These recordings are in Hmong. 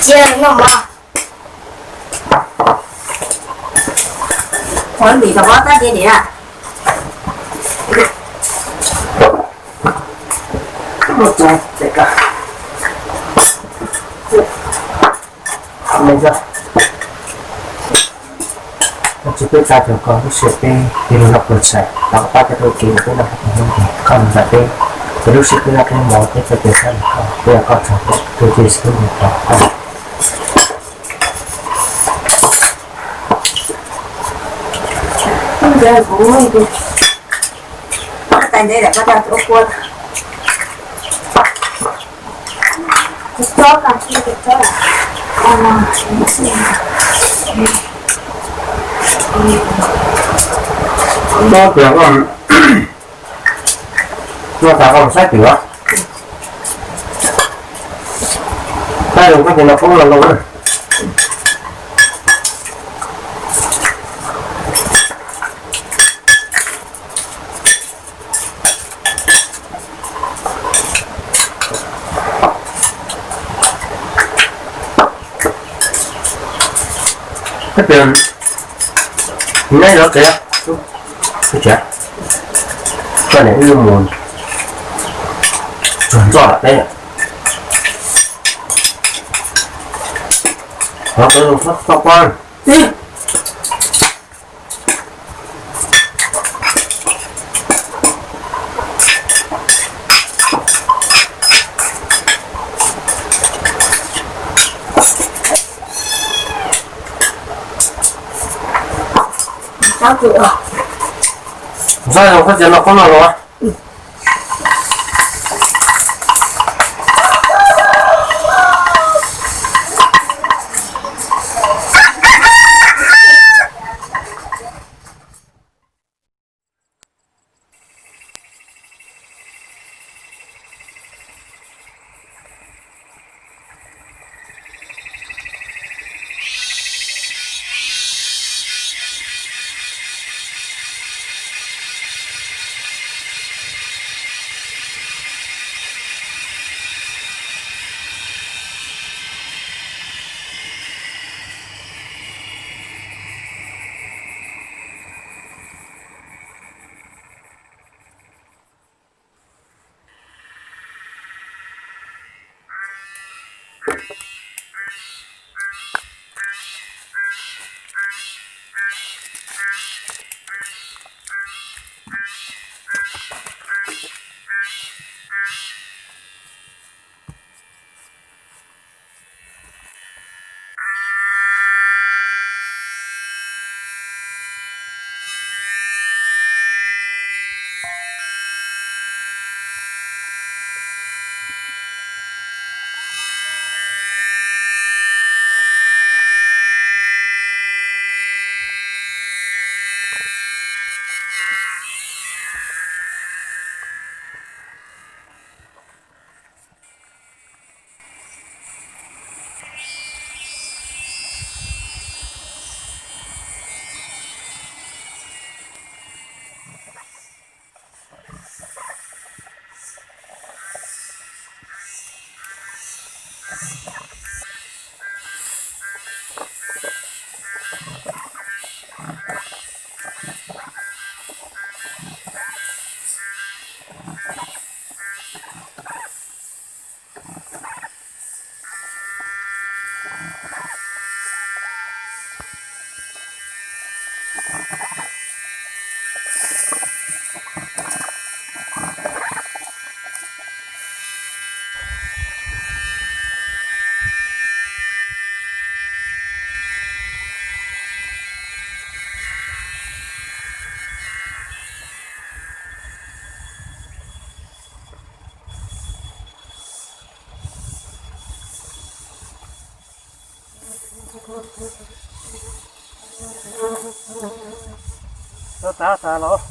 Cia noj mov. Qhov ntim tau pob tab cia ntim na. Tsis peb tsa cov ko lub sij hawm peb tig los noj pub tshais tau pab cov tau kev uas peb noj koj mus nram peb, ces lub sij hawm peb noj peb mov peb txoj kev sab los koj, peb yog koj tsaug, tus twg xwb mus tau koj. Noj tas koj mus saib twm os. Saib zoo koj ces noj koob no loo na. Neb lov tsev, koj niam wb mus tsuag ntxoj peb. Qhov no zoo txhob pob. Ntxhab zoo koj ces noj koob no los. Tau tas tas los.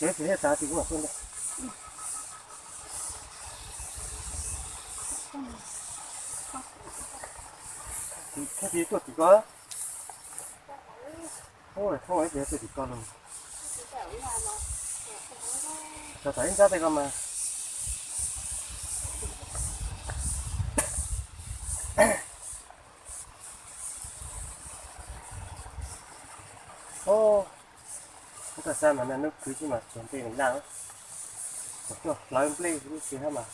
Tsev tsis thiaj tas tim kuv mam tuaj ntej. Thiaj tuaj tim ko. Ub, thoob ib pliag tuaj tim ko los. Tau tas ib nrab tej ko mas. Ub, ub, tau xav mas naj nub khwv xwb mas tsuag nplej laj. Kuv tuaj hlawv nplej lub txiv hab mas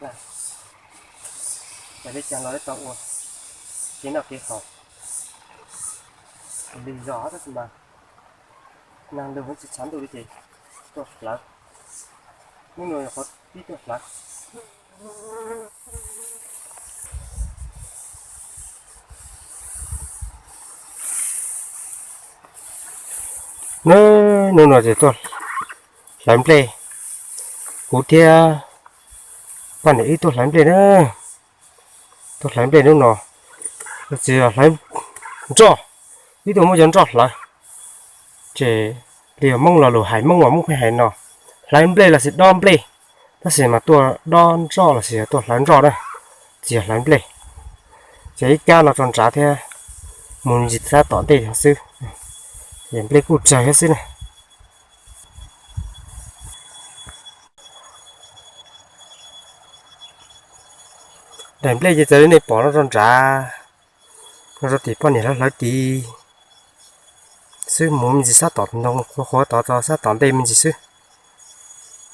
laj. Ces li cas los tau ua kev noj kev haus lig zog tab sis mas nag lug tsis tshav ntuj li ces tuaj hlawv. Hnub no qhuav pib tuaj hlawv. Hnub no ces tuaj hlawv nplej, kuv thiab poj niam wb tuaj hlawv nplej na. Tuaj hlawv nplej hnub no, tsis yog hlawv nroj, wb tuaj muab cov nroj hlawv. Ces li Hmoob lo lus hais, Hmoob mas Hmoob pheej hais no, hlawv nplej los sis dob nplej, tab sis mas tuaj dob nroj los sis yog tuaj hlawv nroj na, tsis yog hlawv nplej. Ces ib kab no tso nrad thiab mus ntsis sab tom ntej xwb, ces nplej kuj tsawg thiab xwb na. Daim nplej ces txawm li nej pom no rau nrad, no rau tim poj niam hlawv hlawv tid xwb, mus me ntsis sab tom ntoo qhuav qhuav tod txog sab tom ntej me ntsis xwb,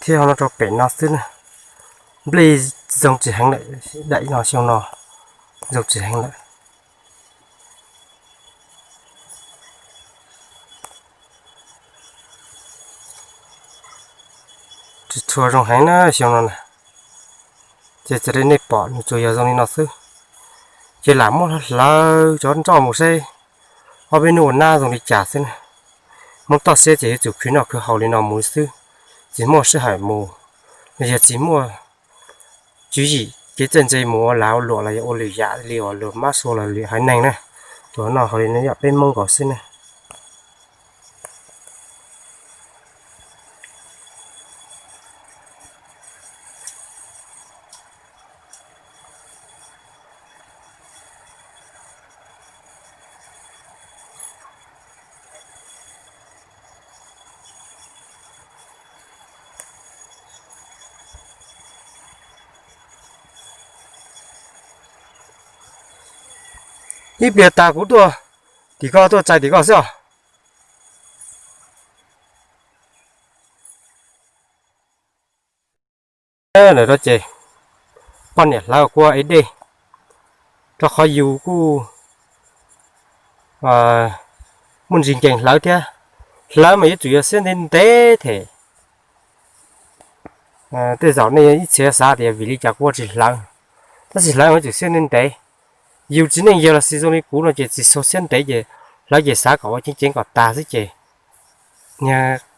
thiab ho no rau pem no xwb na. Nplej zoo tsis heev lawm, daim no xyoo no zoo tsis heev lawm. Tsis tshua zoo heev na xyoo no na. Ces txawm li nej pom nws tsuas yog zoo li no xwb. Ces lam muab hlawv cov nroj mus seb ob peb hnub ua nab zoo li cas xwb na. Hmoob toj siab ces yuav tsum khwv noj khwv haus li no mus xwb, tsis muaj sij hawm mus, los yog tsis muaj tswv yim kev txawj ntse mus ua lag ua luam los yog ua lwm yam li uas luag mab sua los lwm haiv neeg na. Tus no hauv li no yog peb Hmoob nkaus xwb na. Ib pliag tas kuv tuaj tim koj tuaj txais tim koj xwb os. Lawm rau ces poj niam hlawv kuj ev dej, rau qhov yus kuj muaj ntsis nkees hlawv thiab. Hlawv mas yuav tsum yog siab ntev ntev them. Tej zaum nej ib txhia xav tias vim li cas kuv ua tsis hlawv, tab sis hlawv mas yuav tsum siab ntev ntev. Yus txiv neej yawg los sis zoo li kuv no ces tsis txaus siab ntev ces hlawv ces xav kom ua ceev ceev kom tas xwb ces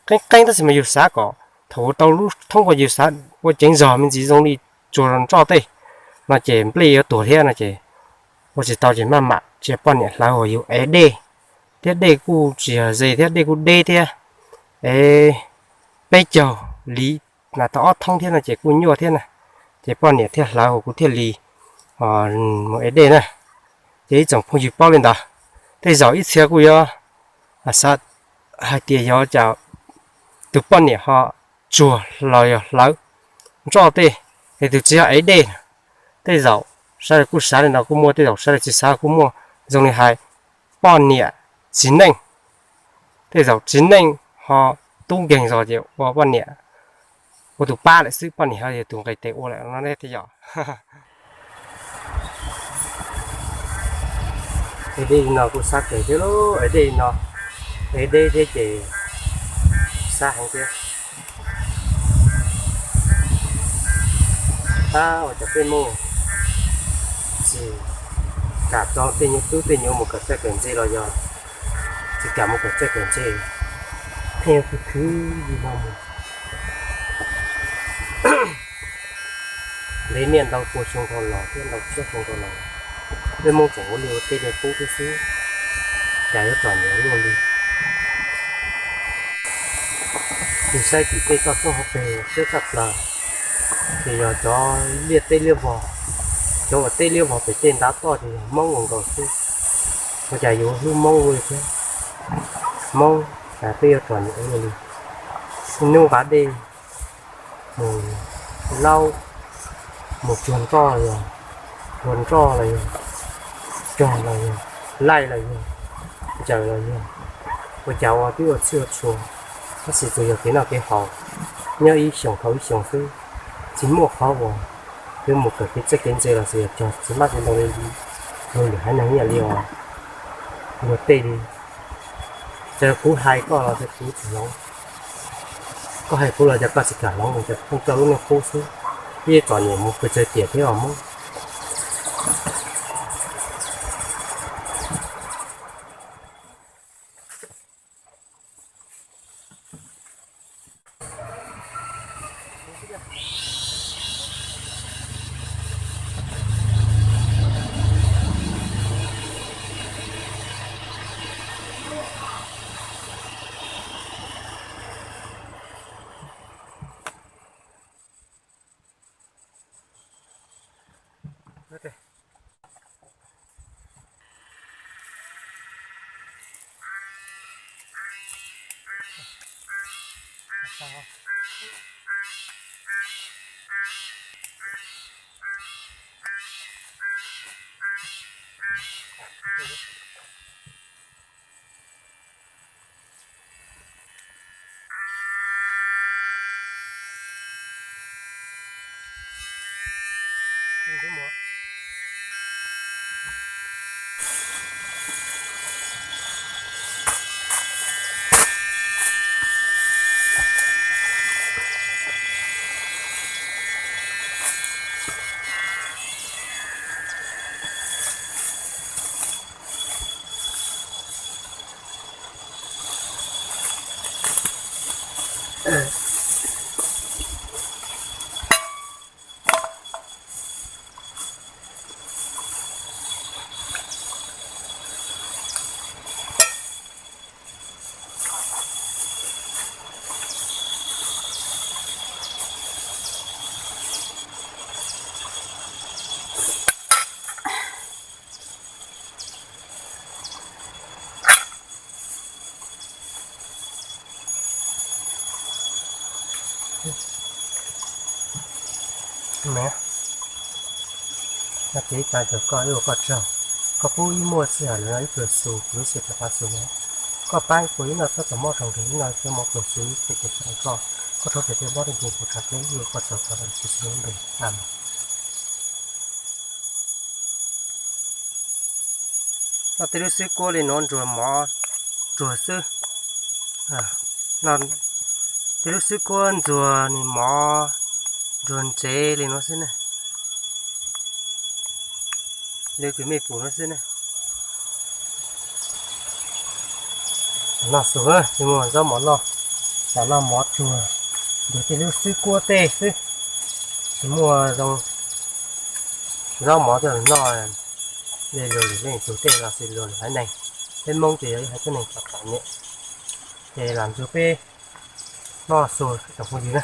qeeb qeeb tab sis mas yus xav kom thaum tau lub thoob uas yus xav ua ceev zog me ntsis zoo li tsuag nroj tej no ces nplej yuav tuag thiab no ces ua tsis tau ces maj mam cia poj niam hlawv uas yus ev dej, thiab dej kuj tsis yog ze thiab dej kuj deb thiab, ev peb caug liv mas tau ob thoob thiab no ces kuj nyuaj thiab na. Ces poj niam thiaj hlawv uas kuv thiaj li mus ev dej na. Ces ib tsoom phooj ywg paub li ntawd, tej zaum ib txhia kuj yuav xav hais tias yog cas tus poj niam ho tsuag los yog hlawv nroj tej, es tus tsis yog ev dej. Tej zaum sawv daws kuj xav li no kuj muaj, tej zaum sawv daws tsis xav kuj muaj. Zoo li hais poj niam txiv neej, tej zaum txiv neej ho tub nkeeg zog ces ua poj niam ua tus pab lawm xwb, poj niam ho yog tus nqis tes ua lawm no thiaj yog. Ev dej no kuj sab kawg thiab lauj, ev dej no, ev deb thiab ces sab heev thiab. Tab ua cas peb Hmoob tsis kam tso tej nyuag tub tej nyuag mus kawm txawj kawm ntse los yog tsis kam mus kawm txawj kawm ntse, pheej khwv khwv li no mus. Ntev niaj ntau pua xyoo dhau los thiab ntau txhiab xyoo dhau los, peb Hmoob tseem ua liaj ua teb li qub thiab xwb, cas yuav txom nyem luaj li. Yus saib tim tej toj roob hauv pes siab tshaj plaws, ces yog cov liaj teb liaj vog, cov uas teb liaj vog pem tej ntav toj ces yog Hmoob ua nkaus xwb. Ua cas yus hlub Hmoob ua thiab, Hmoob cas peb yuav txom nyem luaj li. Ib hnub nqa dej mus laub, mus tsuag nroj los yog, tsuag nroj los yog, cog los yog, laij los yog, ncaws los yog, ua cas ua twb ua txhij ua txhua, tab sis tsuas yog kev noj kev haus, nyob ib xyoos dhau ib xyoos xwb, tsis muaj qhov uas yuav mus kawm kev txawj kev ntse los sis yog cog txiv hmab txiv ntoo li luag lwm haiv neeg ib yam li uas luag tej li. Txawm kuv hais koj los kuv tsis hloov, koj hais kuv los cas koj tsis kam hloov, ces pheej coj lub neej qub xwb, ib txom nyem mus pes tsawg tiam thiab os Hmoob. Me, no ces ib tag rau koj, ib ua koj tsaug. Koj pub ib muaj sij hawm los no ib pluag xus, kuv lub siab rov qab xus no. Koj pab kuv ib noj txhob txom mob zoo nrog ib noj thiab mov pluag xwb, ces kuv tsaug koj, koj rhaub tias thiaj mob rau kuv, kuv tsaug thiab, ib ua koj tsaug, tsaug tsis xwb npe a. Noj tej lub xwb kuab li nuav ntsuag mov ntsuag xwb. Noj tej lub xwb kuab ntsuag ni mov ntsuag ntsev li nuav xwb ne. Li kws mej pum nuav xwb ne. Noj xus, tsis muaj zaub mov noj, tam noj mov tsuag, ntsuag tej lub xwb kuab tej xwb, tsis muaj zoo zaub mov coj noj. Li luag lwm leej tug tej los sis luag lwm haiv neeg, peb Moob ces yog ib haiv tuab neeg txom txom nyem, ces lam nrug peb noj xus tsoom phooj ywg na.